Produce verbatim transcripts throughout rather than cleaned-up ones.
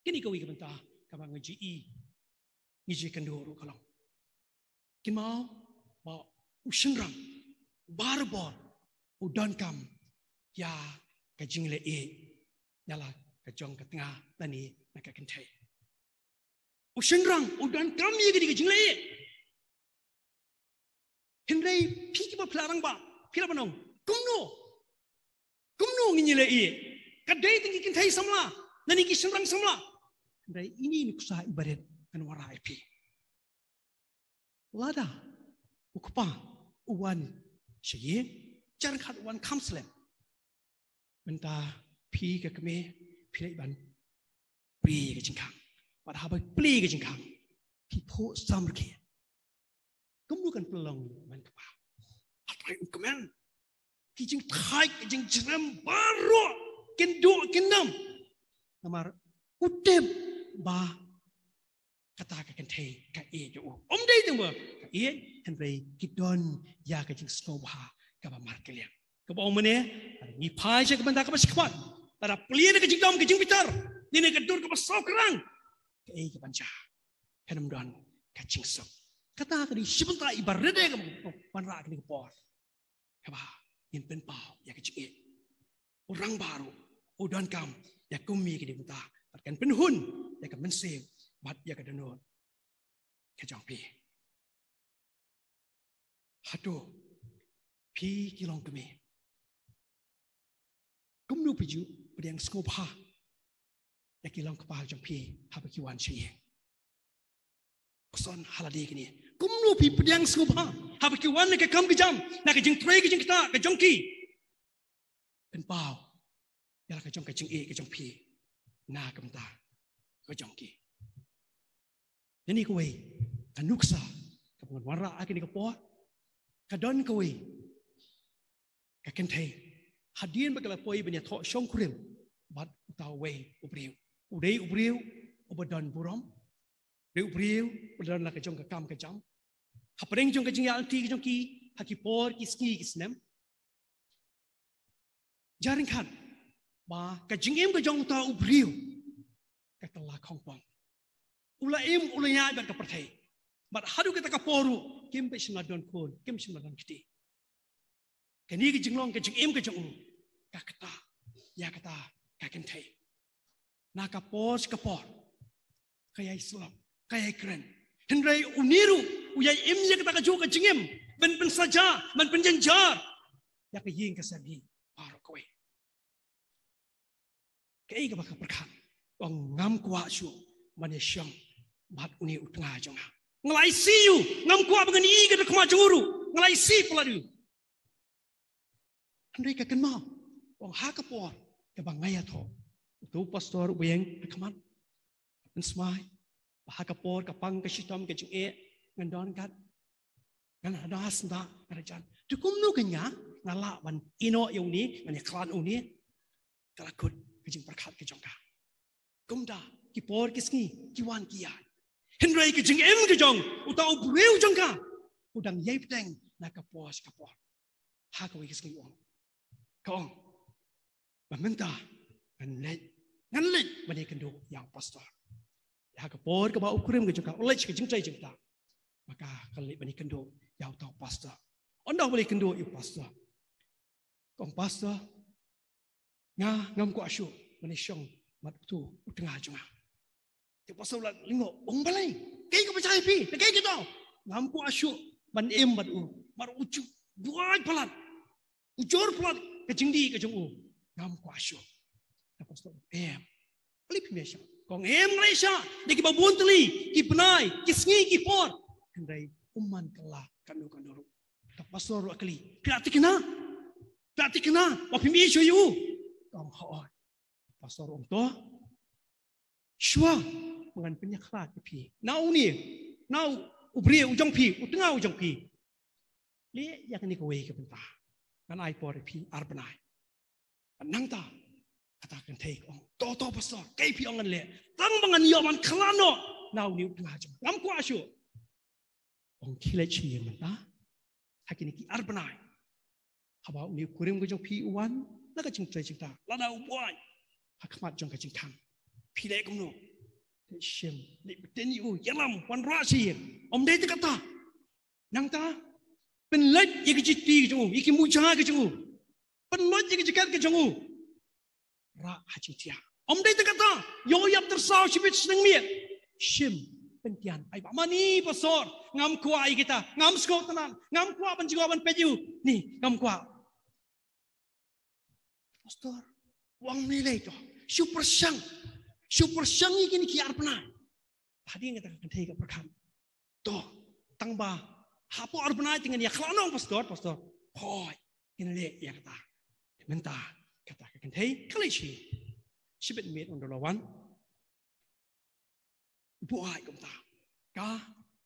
Kine kawei ka bynta kaba ngi ju i, ngi ju kynduh ruh ka long, kynmaw ba u shynrang barabor u donkam ïa ka jingleh ïeit na la ka jong ka tnga lane na ka kynthei. U shynrang u donkam ïa kane ka jingleh ïeit. Hynrei phi kiba phi la rangbah, phi la ban ong, kumno, kumno ngin ïaleh ïeit? Ka dei tang ki kynthei samla lane ki shynrang samla. Hynrei ine i nuksa iba rit ngan wanrah ïa phi. Lada u kpa u wan sha ïing, jar kat u wan kham slem, mynta phi ka kmie phi leit ban plie ka jingkhang. Bad haba plie ka jingkhang, phi phuh samrkhie. Kumno kan pynlong, man kpa? Hynrei u kmen, ki jingthait, ki jingjrem baroh kin duh kin nam. Namar u tip ba kata ka kynthei ka ïeit ïa u. Ym dei tang ba ka ïeit, hynrei ki don ïa ka jingsngewbha kaba markylliang. Kaba ong mynne, lada ngi phai sha ka bynta kaba shakhmat, lada plie na ka jingdom ka jingbitar, ne na ka dur kaba sawkrang, kaei kaban jia? Kan ym don ka jingsuk. Kata ka dei shi bynta iba rit eh kaba ngi wanrah kane ka por, kaba ngin pynpaw ïa ka jingïeit. U rangbah ruh u donkam ïa kumne kine ki bynta bad kan pynhun ïa ka mynsiem bad ïa ka dohnud ka jong phi. Hato phi ki longkmie, kumno phi ju pdiang sngewbha ïa ki longkpa jong phi haba ki wan sha ïing? Khuslai ha lade kine, kumno phi pdiang sngewbha haba ki wan na ka kam ka jam, na ka jingtrei ka jingktah ka jong ki? Pynpaw ïa la ka jong ka jingïeit ka jong phi na ka bynta ka jong ki. Ïa kane kawei ka nuksa kaba ngan wanrah ha kane ka por. Ka don kawei ka kynthei, hadien ba ka la poi ban ïathoh shongkurim bad uta uwei u briew, u dei u briew uba don burom, u dei u briew uba don la ka jong ka kam ka jam. Hapdeng jong ka jingïaid lynti ka jong ki, ha ki por ki sngi ki snem, jar ryngkat ba ka jingim ka jong uta u briew ka kylla khongpong. U la im u la ïaid bad ka pyrthei, bad haduh kata ka por ruh kim pat shym la don khun, kim shym la don kti. Kane ka jinglong ka jingim ka jong u ka ktah ïa kata ka kynthei. Na ka por sha ka por ka ïai slap, ka ïai kren. Hynrei une ruh u ïai im ïa kata kajuh ka jingim ban pynsaja, ban pynjynjar ïa ka ïing ka sem hi baroh kawei. Kaei kaba ka pyrkhat? Ong, ngam kwah shuh ban ïashong bad une u tnga jong nga. Nga la isih ïa u, ngam kwah ba ngan ïohi ka dkhot jong u ruh, nga la isih palat ïa u. Hynrei ka kynmaw, ong, ha ka por kaba nga ïathoh, uto u pastor uba ïeng ha khmat, pynsmai ba ha ka por ka pang ka shitom ka jingeh ngan don kat, ngan hada senda ngan jan. Te kumno kein nga, nga lah ban ïehnoh ïa une, ngan ïakhlad ïa une? Ka la kut ka jingpyrkhat ka jong ka. Kumta ki por ki sngi ki wan ki ïaid. Hynrei ka jingim ka jong uta u briew jong ka u dang ïai bteng na ka por sha ka por. Ha kawei ka sngi u ong, ka ong, ba mynta ngan leit, ngan leit ban ïakynduh ïa u pastor. Ha ka por kaba u kurim ka jong ka u leit sha ka jingtrei jingktah, ba ka, ka leit ban ïakynduh ïa uta u pastor. Ynda u leit kynduh ïa u pastor, ka ong, pastor, nga ngam kwah shuh ban ïashong bad uto u tnga jong nga. Te u pastor u la lyngngoh, ong, balei? Kaei kaba jia ïa phi? Te kaei kata? Ngam kwah shuh ban im bad u, namar u ju buaid palat, u jur palat ka jingdih ka jong u. Ngam kwah shuh. Te u pastor u ong, em, balei phim ïashah? Ka ong, em, nga la ïashah da kiba bun tylli ki bnai, ki sngi, ki por, hynrei um man kylla kano kano ruh. Te u pastor ruh u kylli, phi la thikna? Phi la thikna ba phim ïeit shuh ïa u? Ka ong, hooid. Pastor u ong, to shuwa ba ngan pynïakhlad ïa phi na une, na u briew u jong phi, u tnga u jong phi, leh ïa kane kawei ka bynta, ngan ai por ïa phi ar bnai. Nangta kata ka kynthei ka ong, to to pastor, kaei phi ong ngan leh, tang ba ngan ïoh ban khlad noh na une u tnga jong nga, ngam kwah shuh. Ong, khie leit sha ïing mynta ha kine ki ar bnai. Haba une u kurim ka jong phi u wan na ka jingtrei jingktah, lada u buaid ha khmat jong ka jingkhang, phi leh kumno? Shim, leit bteng ïa u, ïalam, wanrah sha ïing. Ym dei tang katta. Nangta, pynlait ïa ki jiti ki jong u, ïa ki muja ki jong u. Pynlait ïa ki jaket ki jong u. Rah ha jingthiah. Ym dei tang katta, ïoh ïap tyrsaw shibit shnong miet. Shim, pyntian. Ai ba mani pastor, ngam kwah ïa kita, ngam sngewtynnat, ngam kwah ban jngoh ban peit ïa u. Ni, ngam kwah. Pastor, u ong balei to? Shu pyrshang. Shu pyrshang ïa kine ki ar bnai. Hadien kata ka kynthei ka pyrkhat. To, tang ba hapoh ar bnai te ngan ïakhlad noh pastor, pastor. Hooid, ngin leh ïa kata. Mynta kata ka kynthei ka leit sha ïing. Shibit miet un da la wan. U buaid kumta. Ka,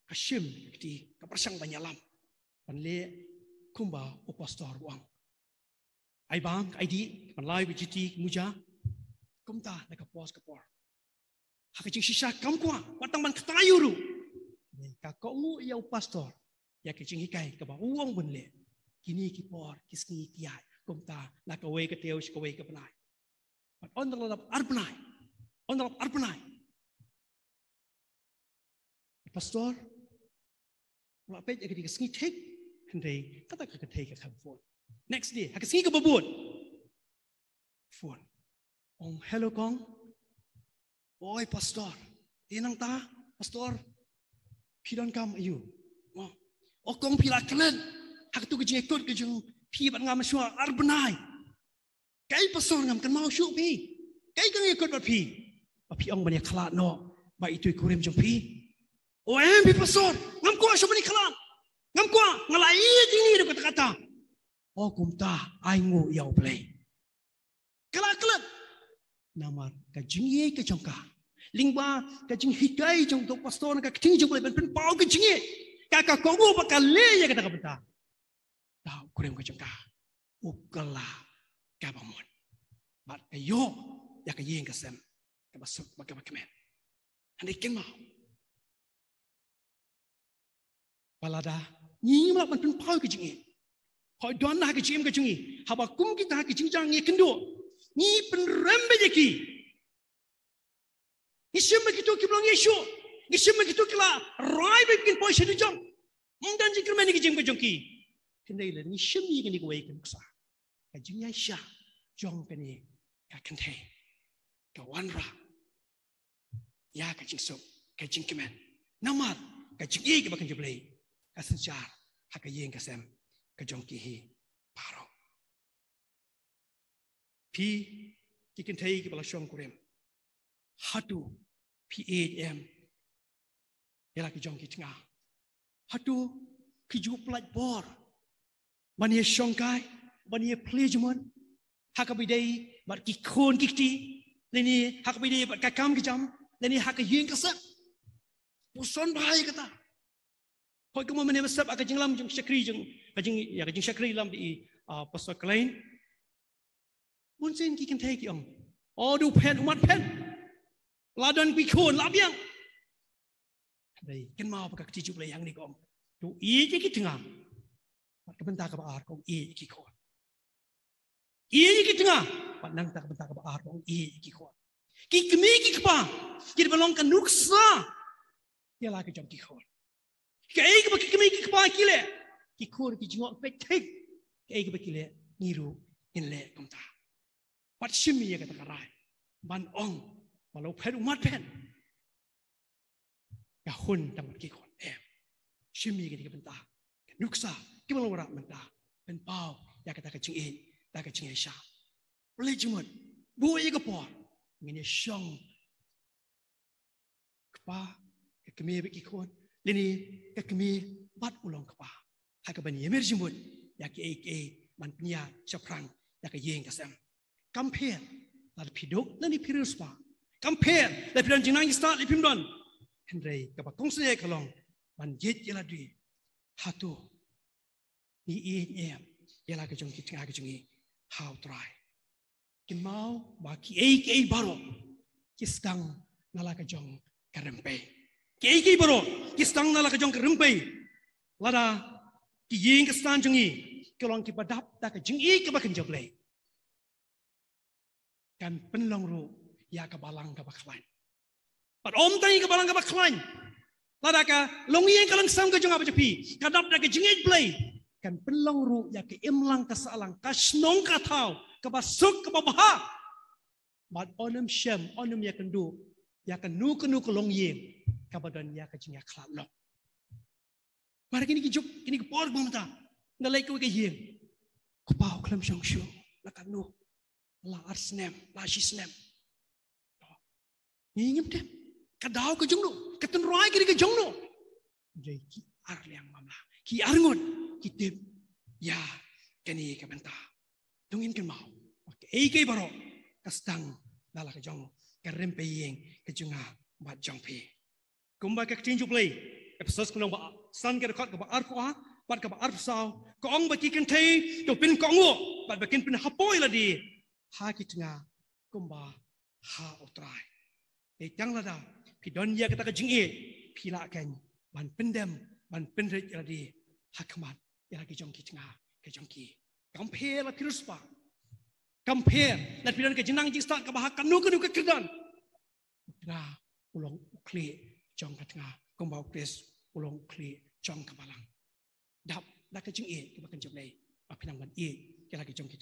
ka shim, ka kti, ka pyrshang ban ïalam. Ban leh kumba u pastor u ong. Ai bam, ai dih, ban la ïa ki jiti, muja. Kumta na ka pos ka por. Ha ka jingshisha kam kwah, wat tang ban ktai ïa u ruh. Ka kohnguh ïa u pastor. Ïa ka jinghikai kaba u ong ban leh. Kine ki por, ki sngi ki ïaid. Kumta na kawei ka taïew sha kawei ka bnai. Bad ynda la dap ar bnai. Ynda la dap ar bnai. Pastor, u la peit ïa ka sngi thik, hynrei kata ka kynthei ka khlem phone. Next day, ha ka sngi kaba bud. Phone. Ong, hello kong. Oi pastor. Te nangta, pastor. Phi donkam aiu? O, o kong, phi la klet ha katu ka jingïakut ka jong phi bad nga mynshwa ar bnai. Kaei pastor, ngam kynmaw shuh phi. Kaei kong, ïakut bad phi? Ba phi ong ban ïakhlad noh bad itu i kurim jong phi. O em phi pastor, ngam kwah shuh ban ïakhlad. Ngam kwah, nga la ïeit ïa ngi ruh katta katta. O kumta, ai nguh ïa U Blei. Ka la klet. Namar ka jingïeit ka jong ka, lyngba ka jinghikai jong uto u pastor na ka ktien jong U Blei ban pynpaw ka jingïeit, ka, ka kohnguh ba ka leh ïa kata ka bynta. Da u kurim ka jong ka u kylla kaba mut bad ka ïoh ïa ka ïing ka sem kaba suk bad kaba kmen. Hynrei kynmaw, ba lada ngi ngim lah ban pynpaw ka jingïeit, hooid, don ha ka jingim ka jong ngi, haba kum kita ki jingjia ngi kynduh, ngi pynrem beit ïa ki. Ngi shim ba kito kim long ïa shuh. Ngi shim ba kito ki la rai ba kin poi sha dujok. Ym don jingkyrmen ha ka jingim ka jong ki. Hynrei lada ngi shim ïa kane kawei ka nuksa, ka jingïaishah jong kane ka kynthei ka wanrah ïa ka jingsuk, ka jingkmen. Namar ka jingïeit kaba kynja U Blei ka synshar ha ka ïing ka sem ka jong ki hi baroh. Phi ki kynthei kiba la shong kurim, hato phi ïeit em ïa la ki jong ki tnga? Hato phi ju pynlait por ban ïa shongkai, ban ïa plie jingmut ha kaba ïadei bad ki khun ki kti, lane ha kaba ïadei bad ka kam ka jam, lane ha ka ïing ka sem? Puson bha ïa kata. Hooid, kumba mynne ba sep ha ka jinglam jong shakri jong, ka jing, ïa ka jingshakri lam da i, ah, Pastor Klein. Bun sien ki kynthei ki ong, o, da u phet u mat phet. La don ki khun la biang. Hynrei kynmaw ba ka ktien jong U Blei hangne ka ong, to ïeit ïa ki tnga. Bad ka bynta kaba ar ka ong ïeit ïa ki khun. Ïeit ïa ki tnga. Bad nangta ka bynta kaba ar ka ong ïeit ïa ki khun. Ki kmie ki kpa ki dei ban long ka nuksa ïa la ka jong ki khun. Kaei kaba ki kmie ki kpa ki leh, ki khun ki jngoh peit thik. Kaei kaba ki leh, ngi ruh ngin leh kumta. Bad shim ïa kata ka rai ban ong ba la u phet u mat phet, ka hun tang bad ki khun. Em. Shim ïa kata ka bynta, ka nuksa kiba la wanrah mynta, pynpaw ïa kata ka jingïeit da ka jingïaishah. Plie jingmut, buh ïa ka por, ngin ïa shong kpa, ka kmie bad ki khun, lane ka kmie bad u long kpa, ha kaban ïa mir jingmut ïa kiei kiei ban pynïaid shaphrang ïa ka ïing ka sem. Kam pher lada phi duk lane phi riewspah. Kam pher lada phi don jingnang jingstad lane phim don. Hynrei kaba kongsan ka long ban ïeit ïa lade. Hato ngi ïeit em ïa la ka jong ki tnga ka jong ngi ha U Trai? Kynmaw ba kiei kiei baroh ki sdang na la ka jong ka rympei. Kiei kiei baroh ki sdang na la ka jong ka rympei. Lada ki ïing ki sem jong ngi ki long kiba dap da ka jingïeit kaba kynja U Blei, kan pynlong ruh ïa ka balang kaba khlaiñ. Ym tang ïa ka balang kaba khlaiñ. Lada ka longïing ka longsem ka jong nga bad jong phi ka dap da ka jingïeit Blei, kan pynlong ruh ïa ka imlang ka sahlang, ka shnong ka thaw kaba suk kaba bha. Bad ym shem, ym ïakynduh ïa kano kano ka longïing kaba don ïa ka jingïakhlad lok. Mar kine ki juk, kine ki por ba mynta nga leit kawei ka ïing, kpa u khlem shong shuh, la katno, la ar snem, la shi snem. Ngi ngim tip ka daw ka jong no, ka tynrai ka dei ka jong no. Dei ki ar liang mamla, ki ar ngut ki tip ïa kane ka bynta. To ngin kynmaw ba kaei kaei baroh ka sdang na la ka jong ka rympei ïing ka jong nga bad jong phi. Kumba ka ktien jong U Blei, Ephesos ka lynnong ba san, ka dkhot kaba arphew ar bad kaba arphew saw, ka ong ba ki kynthei to pynkohnguh bad ba kin pynhapoh ïa lade ha ki tnga kumba ha U Trai. Dei tang lada phi don ïa kata ka jingïeit, phi lah kein ban pyndem, ban pynrit ïa lade ha khmat ïa la ki jong ki tnga ka jong ki. Kam pher la phi riewspah, kam pher la phi don ka jingnang jingstad kaba ha kano kano ka kyrdan. U tnga u long u khlieh jong ka tnga, kumba U Khrist u long u khlieh jong ka balang. Dap da ka jingïeit kaba kynja U Blei ba phin nang ban ïeit ïa la ki jong ki